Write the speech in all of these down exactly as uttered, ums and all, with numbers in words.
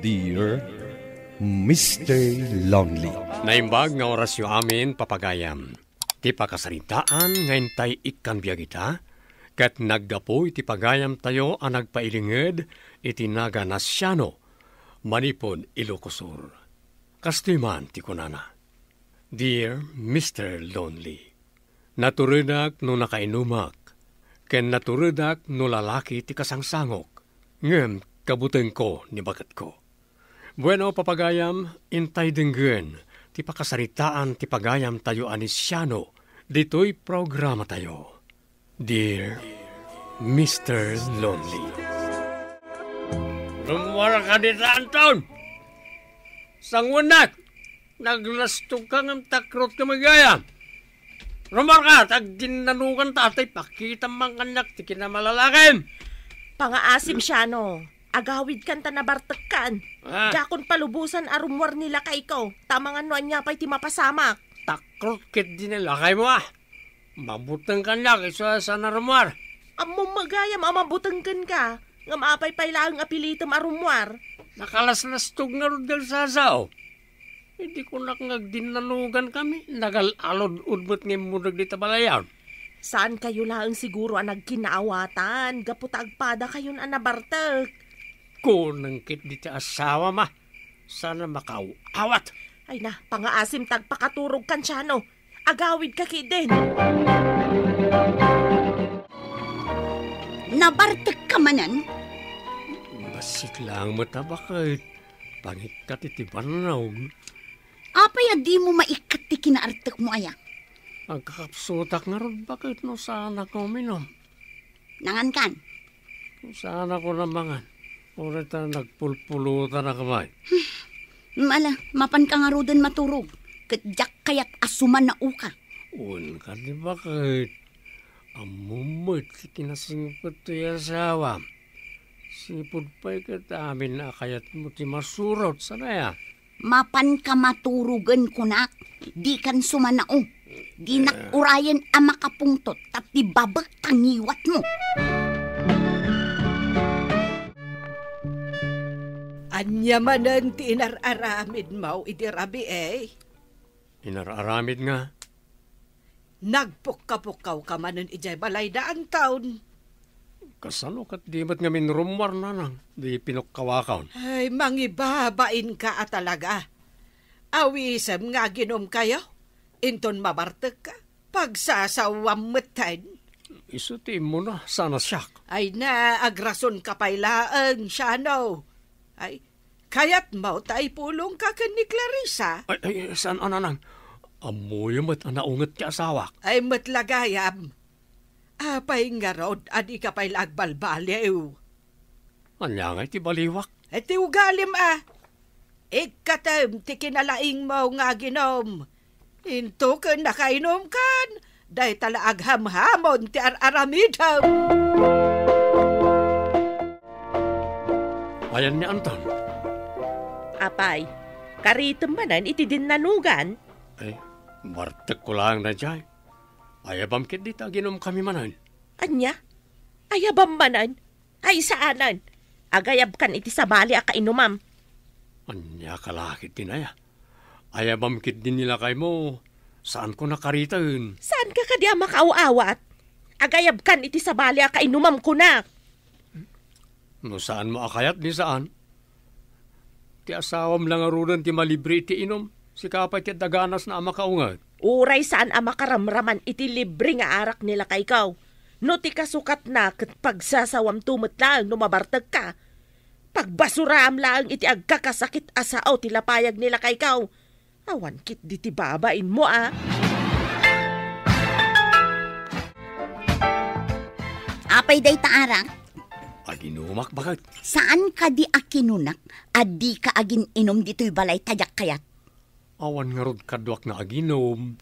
Dear Mister Lonely. Naimbag nga orasyo amin, papagayam. Ti pakasaritaan nga intay ikkan biag ita, ket naggapu iti pagayamtayo a nagpailinged iti nagan Asiano, manipud Ilocos Sur. Kastoy man ti kunana, Dear Mister Lonely, naturedak no nakainumak, ken naturedak no lalaki ti kasangsangok, ngem kabutengko ni baketko. Bueno, papagayam, intay denggen ti pakasaritaan ti pagayamtayo a Nisiano ditoy programatayo. Dear Mister Lonely. Rummuarka dita, Anton! Sanguennak! Naglastogka ngem takrotka met gayam. Rummuarka, ta agdinnanoganta, tay pakitam man kaniak ti kinamalalakim. Pangaasim, Siano. Agawidkan ta nabartekkan. Ah. Dakon palubosan a rummuar ni lakayko, ta amangan no ania pay ti mapasamak. Takrot ketdi ni lakaymo, a. Mabuteng kaniak isu a saan a rummuar. Ammom met gayam a mabuteng kenka, ngem apay pay laeng a pilitem a rummuar? Nakalaslastog ngarud nga agsasao. Idi kunak nga agdinnanogankami, nagal-alud-ud met nga immuna dita balayan. Saankayo laeng siguro a nagkinaawatan gapu ta agpadakayon a nabartek. Kunam ketdi ti asawam, a. Saan a makaaw-awat. Ay na, pangaasim ta agpakaturogkan, Siano. Agawidka ketdin. Nabartekka manen? Bassit laeng met a baket. Pangikkat iti bannog. Apay a dimo maikkat ti kinaartekmo aya? Agkakapsutak ngarud baket no saanak nga uminum. Nangankan? Saanak a mangan. Uray ta nagpulpulutanak met. Ala, mapanka ngaruden maturog, ket diak kayat a sumanaoka. Wen kadi baket. Ammom met ti kinasingpet ti asawam. Sipud pay ket amin a kayatmo ti masurot, saan aya? Mapanka maturogen kunak, dikan sumanao. Dinak urayen a makapungtot tapno babek ta ngiwatmo. Ania manen ti inar-aramidmo idi rabii? Inar-aramid nga? Nagpukkapukkawka manen idiay balay da Anton. Kasano ket di met ngamin rummuar, nanang, di pinukkawakon? Ay, mangibabainka a talaga. Awisem nga aginumkayo, inton mabartekka, pagsasawam metten. Isu ti immuna, saan a siak. Ay na, agrasonka pay laeng, Siano. Ay, kayatmo ta ipulongka ken ni Clarissa? Ay, ay, saan a, nanang. Ammoyo met a naunget ti asawak. Ay, met la gayam. Apay ngarud a dika pay la agbalbaliw? Ania ngay ti baliwak? Ay, ti ugalim a. Ikkatem ti kinalaingmo nga aginum. Into ken nakainumkan, dayta la aghamhamon ti ar-aramidem. Ayan ni Anton. Apay, karitem manen iti dinnanogan? Eh, bartekko laeng daydiay. Ayabam ketdi ta aginumkami manen. Ania? Ayabam manen? Ay, saanen. Agayabkan iti sabali a kainumam. Ania ka la ketdin aya? Ayabam ketdi ni lakaymo, saanko nakariten. Saanka kadi a makaaw-awat? Agayabkan iti sabali a kainumam, kunak. No saanmo a kayat, di saan. Ti asawam la ngaruden ti malibre iti inum. Sika pay ti adda ganasna a makaunget. Uray saan a makaramraman iti libre nga arak ni lakayko. No ti kasukatna ket pagsasawamto met laeng no mabartekka. Pagbasuraam laeng iti agkakasakit a sao ti lapayag ni lakayko. Awan ketdi ti babainmo a. Apay dayta arak? Aginumak, baket. Saan kadi a kinunak a dika agin-inum ditoy balay ta diak kayat? Awan ngarud kaduak nga aginum.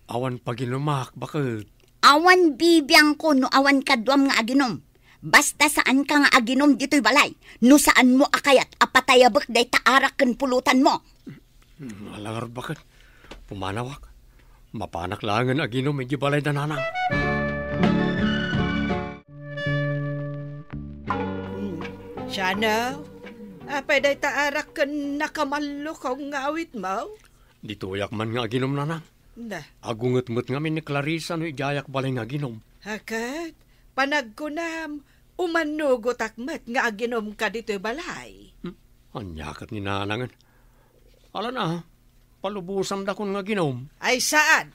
Awan paginumak, baket. Awan bibiangko no awan kaduam nga aginum. Basta saanka nga aginum ditoy balay. No saanmo a kayat a patayabek dayta arak ken pulotanmo. Hmm, ala ngarud, baket. Pumanawak. Mapanak laengen aginum idiay balay da nanang. Hmm. Siano, Apay dayta arak ken nakamallukaw nga awitmo? Ditoyak man nga aginum, nanang. Na. Agunget met ngamin ni Clarissa no idiayak balay nga aginum. Haket, panagkunam, umanugotak met nga aginumka ditoy balay. Hmm, ania ket ni nanangen? Ala na, palubosamdakon nga aginum. Ay saan!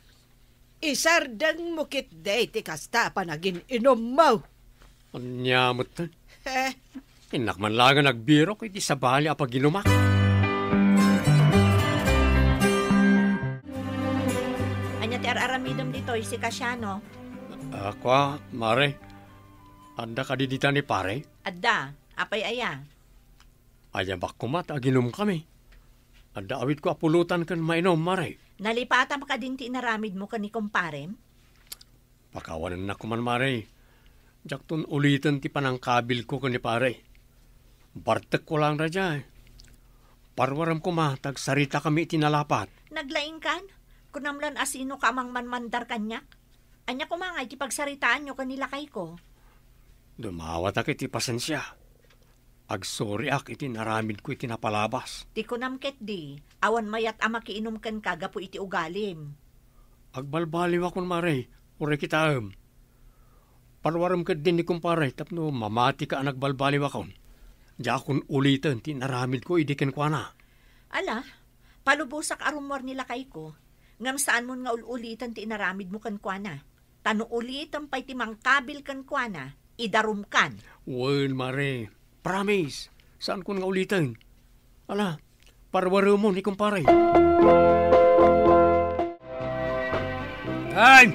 Isardengmo ketdi ti kasta a panagin-inummo. Ania met? Eh. Innak man laeng agbirok iti sabali a paginumak. Ania ti ar-aramidem ditoy, sika, Siano? Ah, kua, Mare. Adda kadi dita ni Pare? Adda. Apay aya? Ayabak koma ta aginumkami. Adda awitko a pulutan ken mainum, Mare. Nalipatam kadin ti inaramidmo ken ni kumparem? Pakawanennak koman, Mare. Diakton uliten ti panangkabilko ken ni Pare. Bartekko laeng daydiay. Parwarem koma ta agsaritakami iti nalapat. Naglaingkan? Kunam lan a sinoka a mangmanmandar kaniak? Ania koma ngay ti pagsaritaanyo ken ni lakayko? Dumawatak iti pasensia. Agsoriak iti naramidko iti napalabas. Ti kunam ketdi, awan mayat a makiinum kenka gapu iti ugalim. Agbalbaliwakon, Mare, uray kitaem. Parwarem ketdi ni kumpare tapno mamatika a nagbalbaliwakon. Diakon uliten ti inaramidko idi kenkuana. Ala, palubosak a rummuar ni lakayko, ngem saanmon nga ul-uliten ti inaramidmo kenkuana. Ta no ulitem pay ti mangkabil kenkuana, idarumkan. Wen, Mare. Promise. Saankon nga uliten. Ala, parwaremon ni kumpare. Ay!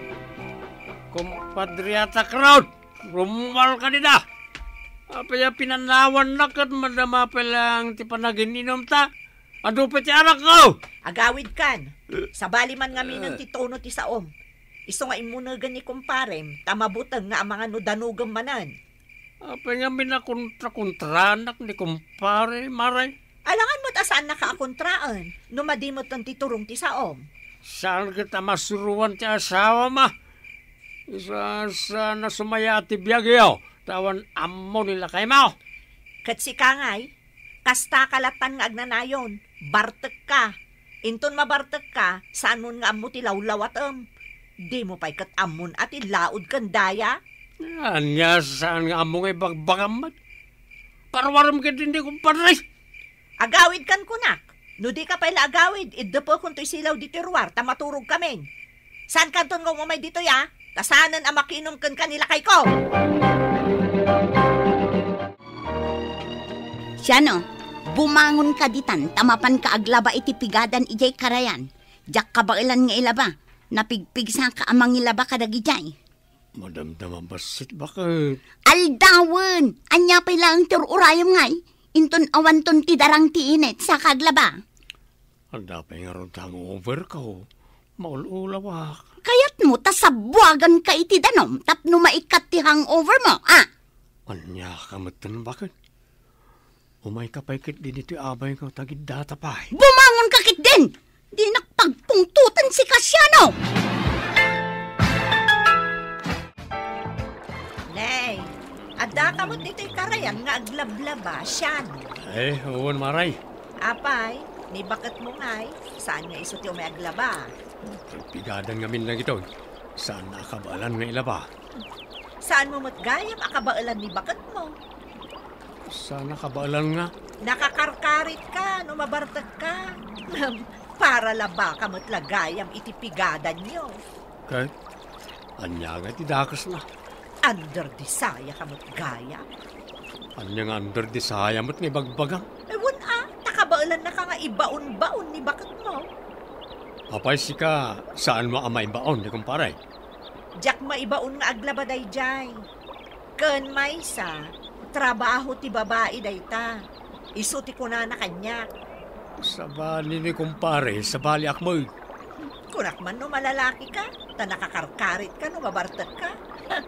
Kumpadre Atak Rod! Rummuarka dita! Apay a pinanawannak ket madama pay laeng ti panagin-inumta? Adu pay ti arakko! Agawidkan. Sabali man ngaminen ti tono ti saom. Isu nga immunegen ni kumparem, ta mabuteng nga amangan no danogem manen. Apay ngamin a kontra-kontranak ni kumpare, Mare? Alangan met a saannaka a kontraen, no madi metten ti turong ti saom. Saan ket a masuroan ti asawam a? Isu a saan a sumayaat ti biagyo, ta awan ammo ni lakaymo. Ket sika ngay, kastaka lattan nga agnanayon, bartekka. Inton mabartekka, saanmon nga ammo ti lawlawatem. Dimo pay ket ammon a ti laod ken daya? Ania, saan nga ammo nga ibagbagam met? Parwarem ketdi ni kumpadre. Agawidkan kunak. No dika pay la agawid, iddepekon toy silaw ditoy ruar ta maturogkamin. Saankanton nga umamay ditoy a? Ta saanen a makiinum kenka ni lakayko. Siano, bumangonka ditan ta mapanka aglaba iti pigadan idiay karayan. Diak kabaelan nga ilaba. Napigpigsaka a mangilaba kadagidiay. Madamdama bassit, baket. Aldawen! Ania pay laeng ti ur-urayem ngay? Inton awanton ti darang ti init, saka aglaba. Adda pay ngarud ti hangoverko. Maul-ulawak. Kayatmo ta sabbuaganka iti danum tapno maikkat ti hangovermo, a? Ania ka metten, baket? Umayka pay ketdi ditoy abayko ta giddata pay. Bumangonka ketdin! Dinak pagpungtoten, sika, Siano! Nay, addaka met ditoy karayan nga aglablaba, Siano? Eh, wen, Mare. Apay, ni baketmo ngay, saan nga isu ti umay aglaba? Pigadan ngamin dagitoy. Saan a kabaelan nga ilaba. Saanmo met gayam a kabaelan ni baketmo? Saan a kabaelan nga? Nakakarkaritka no mabartekka. Ngem, para labaka met la gayam iti pigadanyo. Ket, ania nga ti dakesna? Under the saya ka met gayam. Ania nga under the saya met nga ibagbagam? Eh, wen a, ta kabaelannaka nga ibaon-baon ni baketmo. Apay sika, saanmo a maibaon, ni kumpare? Diak maibaon nga aglaba daydiay. Ken maysa, trabaho ti babai dayta. Isu ti kunana kaniak. Sabali ni kumpare, sabaliak met. Kunak man no malalakika, ta nakakarkaritka no mabartekka.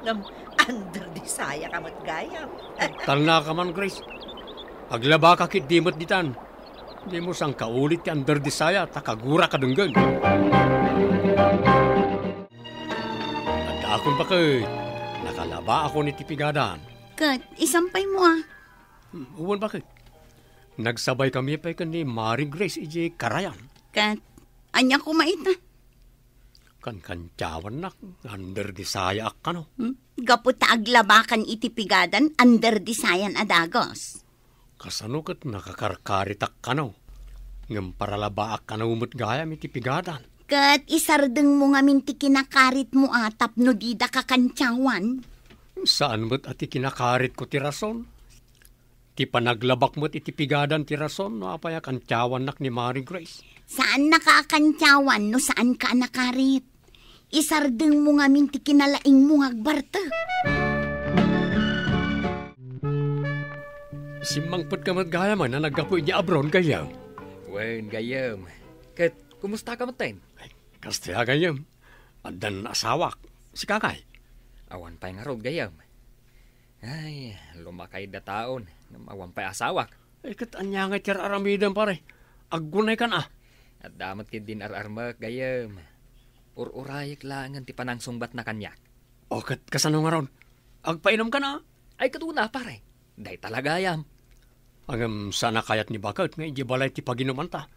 Ngem under the saya ka met gayam. Talnaka man, Grace. Aglabaka ketdi met ditan. Dimo sangkauli ti under the saya ta kagura ka denggen. Addaakon, baket. Nakalabaakon iti pigadan. Ket, isan pay mo a. Hmm, wen, baket. Nagsabaykami pay ken ni Mari Grace idiay karayan. Ket ania koma ita? Kankantiawannak nga under the sayaak kano. Hmm? Gapu ta aglabakan iti pigadan, under the sayan a dagus. Kasano ket nakakarkaritak kano? Ngem paralabaak kano met gayam iti pigadan. Ket isardengmo ngamin ti kinakaritmo a tapno dida kakantiawan. Saan met a ti kinakaritko ti rason. Ti panaglabak met iti pigadan ti rason no apay a kantiawannak ni Mari Grace. Saannaka a kantiawan no saanka a nakarit. Isardengmo ngamin ti kinalaingmo nga agbartek. Simmangpetka met gayam a naggapu idiay abroad, gayyem. Wen, gayyem. Ket, kumustaka metten? Ay, kasta, gayyem. Addan asawak. Sika kay? Awan pay ngarud, gayyem. Ay, lumakayda taon, ngem awan pay asawak. Ay, ket ania ngay ti ar-aramidem, pare? Aggunaykan a. Adda met ketdin ar-armek, gayyem. Ur-urayek laengen ti panangsungbatna kaniak. O, ket kasano ngarud? Agpainumkan a? Ay, ket una, pare. Dayta la gayam. Ngem saan a kayat ni baket nga idiay balay ti paginumanta?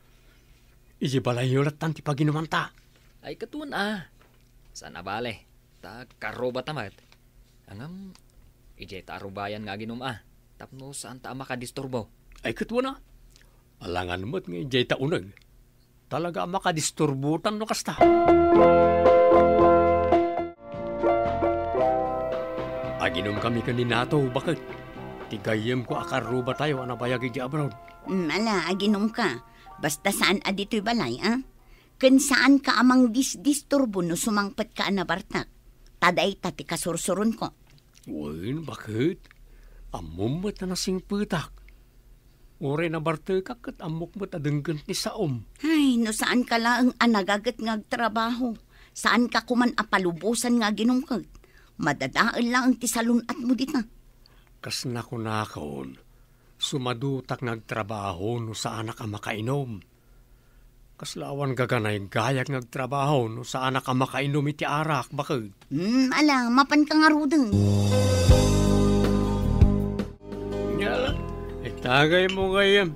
Idiay balayyo lattan ti paginumanta. Ay, ket una. Saan a bale. Ta karrubata met. Ngem, idiay ta arubayan nga aginum a, tapno saanta a makadisturbo. Ay, ket wen a. Alangan met nga idiay ta uneg. Talaga a makadisturbotan no kasta. Aginumkami ken ni Nato, baket. Ti gayyemko a karrubatayo a nabayag idiay abroad. Mm, ala, aginumka. Basta saan a ditoy balay, a? Ken saanka a mangdisdisturbo no sumangpetka a nabartek. Ta dayta ti kasursuronko. Wen, baket? Ammom met a nasingpetak. Uray nabartekak ket ammok met a denggen ti saom. Ay, no saanka laeng a nagaget nga agtrabaho, saanka koman a palubosan nga aginumket. Madadael laeng ti salun-atmo dita. Kas nakunakon, sumadutak nga agtrabaho no saanak a makainum. Kasla awan gaganaygayak nga agtrabaho no saanak a makainum iti arak, baket. Hmm, ala, mapanka ngaruden. Nya, itagaymo gayam.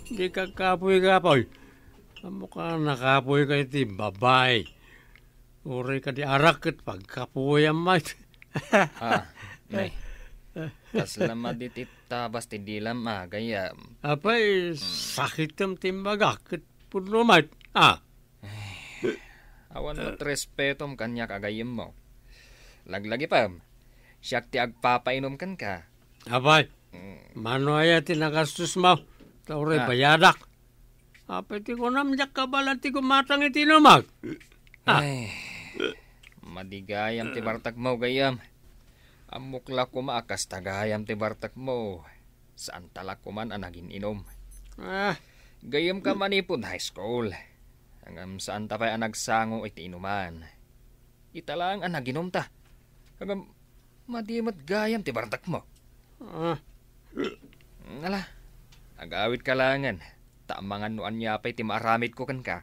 Dika kapuy-kapuy. Ammok a nakapuy ka iti babai. Uray kadi arak ket pagkapuyan met. Ah, nay. Kasla madi ti tabas ti dilam, a, gayyem. Apay, sakitem ti imbagak ket pudno met. Ah. Awan met respetom kaniak a gayyemmo. Laglagipem, siak ti agpapainum kenka. Apay, mm, mano aya ti nagastosmo? Ta uray bayadak. Apay ti kunam, diak kabaelan ti gumatang iti inumak? Ah. Ay, madi gayam ti bartekmo, gayyem. Ammok la koma a kasta gayam ti bartekmo. Saanta la koman a nagin-inum. Ah. Gayyemka manipud high school. Ngem saanta pay a nagsango iti inuman. Ita laeng a naginumta. Ngem, madi met gayam ti bartekmo. Ah. Ala, agawidka laengen, ta amangan no ania pay ti maaramidko kenka.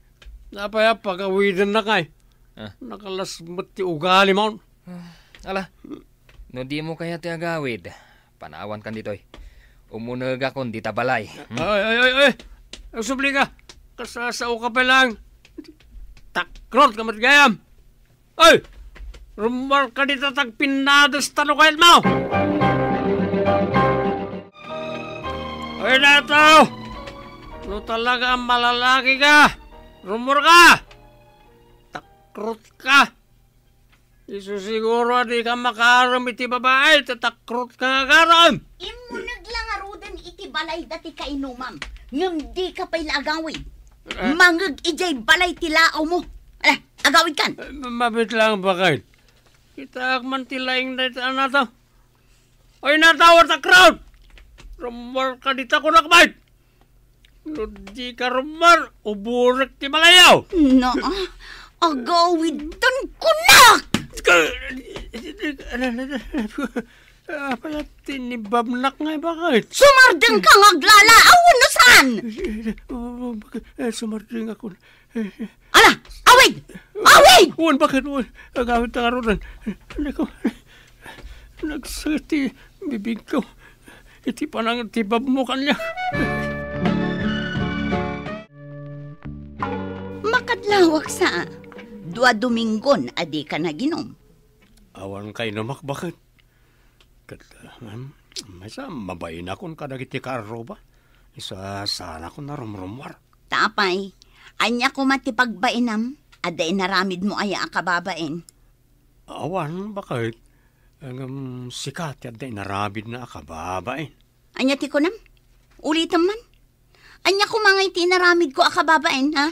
Apay a pagawidennak ngay? Ah. Nakalas met ti ugalim. Ah, ala, no dimo kayat ti agawid, panawankan ditoy. Umunegakon dita balay. Hmm? Ay, ay, ay, ay! Agsublika! Kasasaoka pay laeng! Takrot ka met gayam! Ay! Rummuarka dita ta agpinnadesta no kayatmo! Ay, Nato! No talaga a malalaki ka, rummuarka! Takrot ka! Isu siguro a dika makaarem iti babai, ta takrot ka nga agarem! Immuneg la ngaruden iti balay dati kainumam, ngem dika pay la agawid. Eh? Mangeg idiay balay ti laawmo. Ala, agawidkan! Eh, ma-, mabit lang, baket. Kitaak man ti laing dayta a Nato. Ay, Nato, takrot! Rummuarka dita, kunak met! No dika rummuar, uburek ti balayo! Na, agawidtan kunak! Apay a tinibabnak nga ibaket? Sumardengka nga aglalaaw wenno saan? Eh, sumardengakon. Ala, awid! Awid! Wen, baket, wen. Agawid ta ngaruden. Nako, nagsakit ti bibigko iti panangtibabmo kaniak. Lawag sa, dua Dominggon a dika naginum. Awan kainumak, baket. Ket, um, maysa, mabainakon kadagiti kaarruba. Isu a saanakon a rumrummuar. Ta apay, ania koma ti pagbainam? Adda inaramidmo aya a kababain? Awan, baket. Ngem sika ti adda inaramidna a kababain. Ania ti kunam? Ulitem man. Ania koma ngay ti inaramidko a kababain, ha?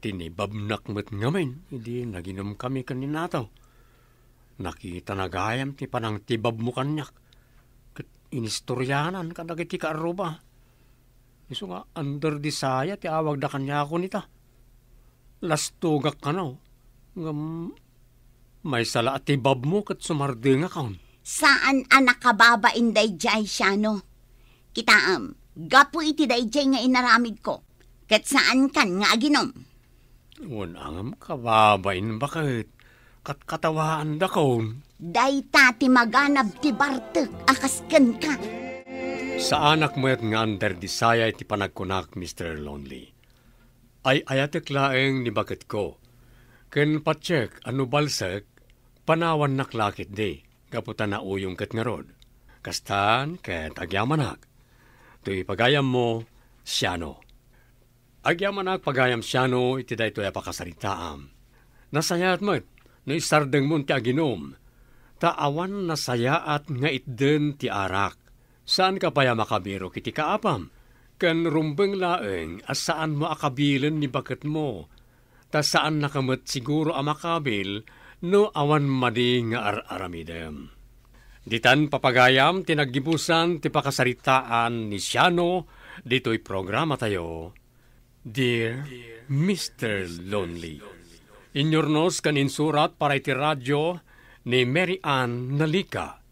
Tinibabnak met ngamin idi naginumkami ken ni Nato. Nakitana gayam ti panangtibabmo kaniak, ket inistorianan kadagiti kaarruba. Isu nga under the saya ti awagda kaniakon ita. Lastogak kano, ngem maysa la a tibabmo ket sumardengakon. Saan a nakababain daydiay, Siano. Kitaem, gapu iti daydiay nga inaramidko, ket saankan nga aginum. Wen, angem kababain, baket katkatawaandakon. Dayta ti maganab ti bartek a kas kenka. Saanak met nga under the saya iti panagkunak, Mister Lonely. Ay-ayatek laeng ni baketko. Ken patiek a no balsek, panawannak la ketdi, gapu ta nauyong ket ngarud. Kastan ket agyamanak. Toy pagayammo, Siano. Agyamanak pagayam Siano iti daytoy a pakasaritaam. Nasayaat met no isardengmon ti aginum, ta awan nasayaat nga itden ti arak. Saanka pay a makabirok iti kaapam, ken rumbeng laeng a saanmo a kabilen ni baketmo, ta saannaka met siguro a makabil no awan madi nga ar-aramidem. Ditan papagayam ti naggibusan ti pakasaritaan ni Siano ditoy programatayo, Dear Mister Lonely. Inyurnos ken insurat para iti radyo ni Mary Ann Nalica.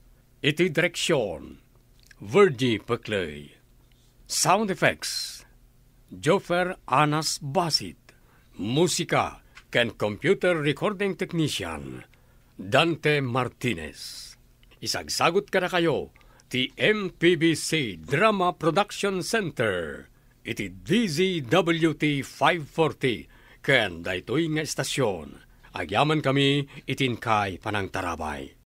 Iti direksyon, Virgie Peclay. Sound effects, Joffer Anas Basit. Musika ken computer recording technician, Dante Martinez. Isagsagut kadakayo ti M P B C Drama Production Center iti D Z W T five forty ken daytoy nga estasion. Agyamankami iti inkay panangtarabay.